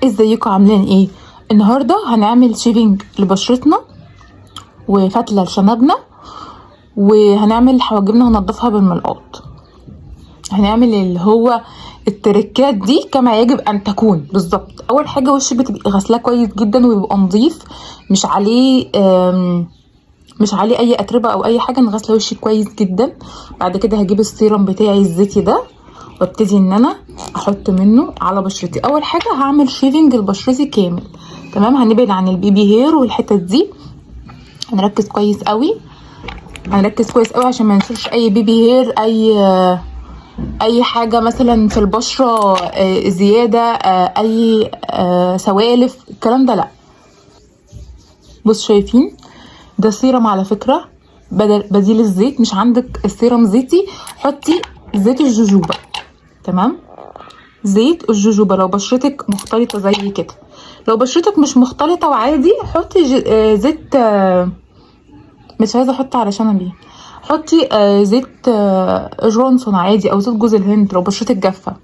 ازيكم عاملين ايه؟ النهارده هنعمل shaving لبشرتنا وفتله لشنبنا، وهنعمل حواجبنا هنضفها بالملقاط. هنعمل اللي هو التركات دي كما يجب ان تكون بالظبط. اول حاجة وشك بتبقي غسلاه كويس جدا ويبقى نظيف، مش عليه اي اتربه او اي حاجة. نغسله وشي كويس جدا. بعد كده هجيب السيرم بتاعي الزيتي ده وابتدي ان انا احط منه على بشرتي. اول حاجة هعمل shaving لبشرتي كامل، تمام؟ هنبعد عن ال baby hair والحتت دي، هنركز كويس قوي، هنركز كويس قوي عشان ما نشيلش اي baby hair، اي حاجة مثلا في البشرة زيادة، اي سوالف، الكلام ده لا. بص شايفين ده سيرم على فكرة بديل الزيت. مش عندك السيرم زيتي حطي زيت الجوجوبا، تمام؟ زيت الجوجوبا لو بشرتك مختلطة زي كده. لو بشرتك مش مختلطة وعادي حطي زيت، مش عايزه احط علشان بيه، حطي زيت جونسون عادي او زيت جوز الهند لو بشرتك جافة.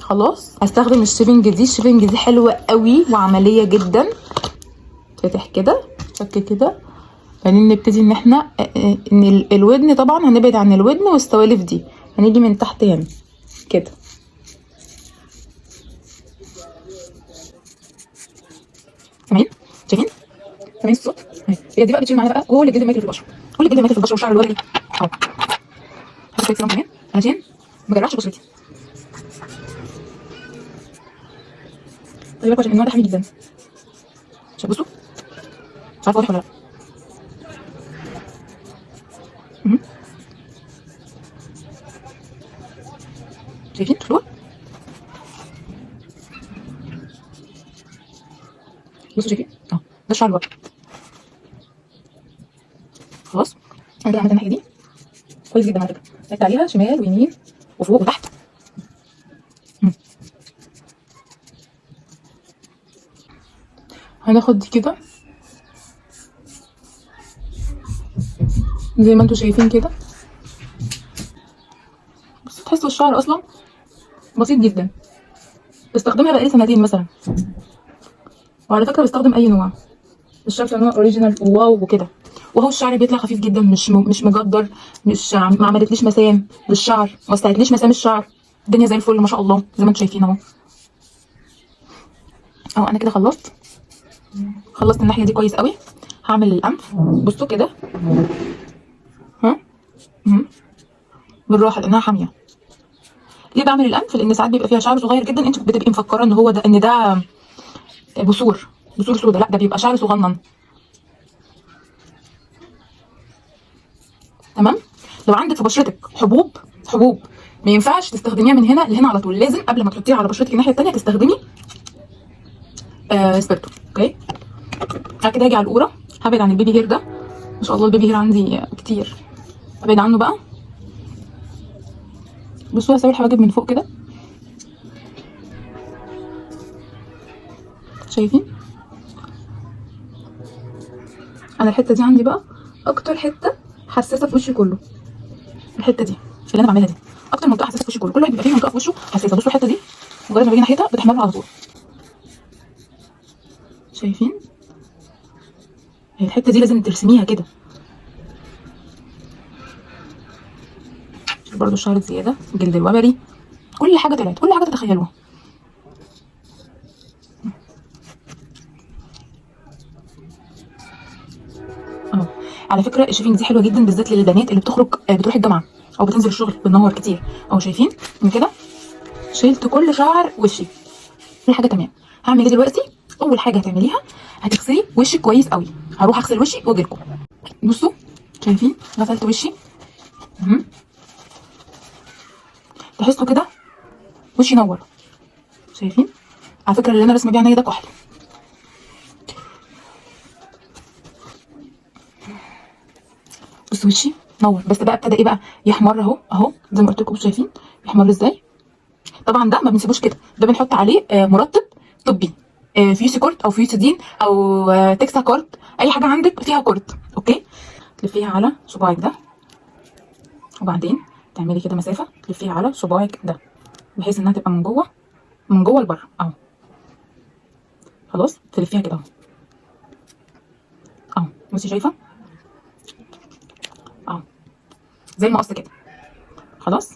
خلاص هستخدم ال shaving دي. ال shaving دي حلوة قوي وعملية جدا. فاتح كده شك كده. بعدين نبتدي ان احنا ان الودن، طبعا هنبعد عن الودن والسوالف دي، هنيجي من تحت هنا كده. سامعين؟ شايفين؟ سامعين الصوت؟ هي دي بقى بتشيل معانا بقى كل الجلد الميت في البشرة، كل الجلد الميت في البشرة والشعر الوردي اهو. هحط شوية سيرم كمان علشان ما اجرحش بشرتي. خلي بالكوا عشان النوع ده حامي جدا. مش بصوا، مش عارفه واضح ولا لا. شايفين؟ شفتوها؟ بصوا شايفين؟ ده الشعر الوردي. خلاص انا كده عملت الناحية دي كويس جدا على فكرة. لفت عليها شمال ويمين وفوق وتحت. هناخد دي كده زي ما انتوا شايفين كده. بس تحسوا الشعر اصلا بسيط جدا. بستخدمها بقالي سنتين مثلا، وعلى فكرة بستخدم اي نوع، مش شرط ان هو original wow وكده. وهو الشعر بيطلع خفيف جدا، مش مجدر، مش ما عملتليش مسام للشعر، ما وسعتليش مسام الشعر. الدنيا زي الفل ما شاء الله زي ما انتوا شايفين اهو. اهو انا كده خلصت الناحية دي كويس قوي. هعمل الانف. بصوا كده، ها بالراحة لانها حامية. ليه بعمل الانف؟ لان ساعات بيبقى فيها شعر صغير جدا، انت بتبقي مفكرة ان هو ده، ان ده بثور سودا، لا ده بيبقى شعر صغنن. تمام؟ لو عندك في بشرتك حبوب ما ينفعش تستخدميها من هنا لهنا على طول، لازم قبل ما تحطيها على بشرتك الناحية الثانية تستخدمي سبيرتو. okay بعد كده هاجي على القوره، هبعد عن ال baby hair ده. ما شاء الله ال baby hair عندي كتير، ابعد عنه بقى. بصوا هسوي الحواجب من فوق كده، شايفين؟ انا الحتة دي عندي بقى اكتر حتة حساسة في وشي كله، الحتة دي اللي انا بعملها دي اكتر منطقة حساسة في وشي كله. كل واحد بيبقى فيه منطقة في وشه حساسة. بصوا الحتة دي مجرد ما باجي ناحيتها بتحمر على طول، شايفين؟ الحتة دي لازم ترسميها كده. برضو الشعر الزيادة، جلد الوبري، كل حاجة طلعت، كل حاجة تتخيلوها. اهو على فكرة الشيفنج دي حلوة جدا بالذات للبنات اللي بتخرج بتروح الجامعة او بتنزل الشغل بالنهار كتير. اهو شايفين من كده شلت كل شعر وشي، كل حاجة تمام. هعمل ايه دلوقتي؟ اول حاجة هتعمليها هتغسلي وشك كويس قوي. هروح اغسل وشي واجي لكم. بصوا شايفين غسلت وشي، تحسوا كده وشي نور. شايفين؟ على فكرة اللي انا رسمه بيه عينيا ده كحل. بصوا وشي نور، بس بقى ابتدى ايه بقى يحمر اهو اهو زي ما قلت لكم. شايفين يحمر ازاي؟ طبعا ده ما بنسيبوش كده، ده بنحط عليه مرطب طبي، فيوسيكورت او فيوسيدين او تكساكورت، اي حاجة عندك فيها كورت. okay تلفيها على صباعك ده، وبعدين تعملي كده مسافة تلفيها على صباعك ده، بحيث انها تبقى من جوه، من جوه لبره اهو. خلاص تلفيها كده اهو. اهو بصي شايفه اهو زي المقص كده. خلاص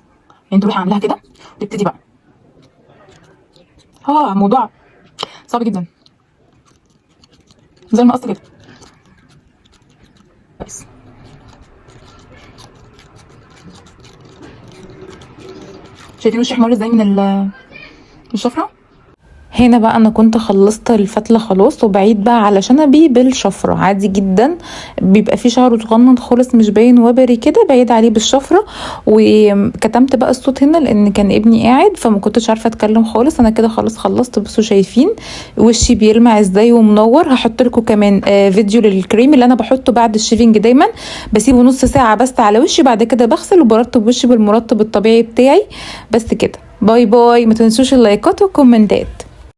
يعني تروحي عاملاها كده وتبتدي بقى. موضوع صعب جدا، زي المقص كده. بس شايفين وشي احمر ازاي من الشفرة؟ هنا بقى انا كنت خلصت الفتله خلاص، وبعيد بقى على شنبي بالشفره عادي جدا، بيبقى فيه شعره صغنن خالص مش باين وبري كده، بعيد عليه بالشفره. وكتمت بقى الصوت هنا لان كان ابني قاعد فما كنتش عارفه اتكلم خالص. انا كده خلاص خلصت، بصوا شايفين وشي بيلمع ازاي ومنور. هحط لكم كمان فيديو للكريم اللي انا بحطه بعد ال shaving، دايما بسيبه نص ساعة بس على وشي، بعد كده بغسل وبرطب وشي بالمرطب الطبيعي بتاعي. بس كده، bye bye، ما تنسوش اللايكات والكومنتات.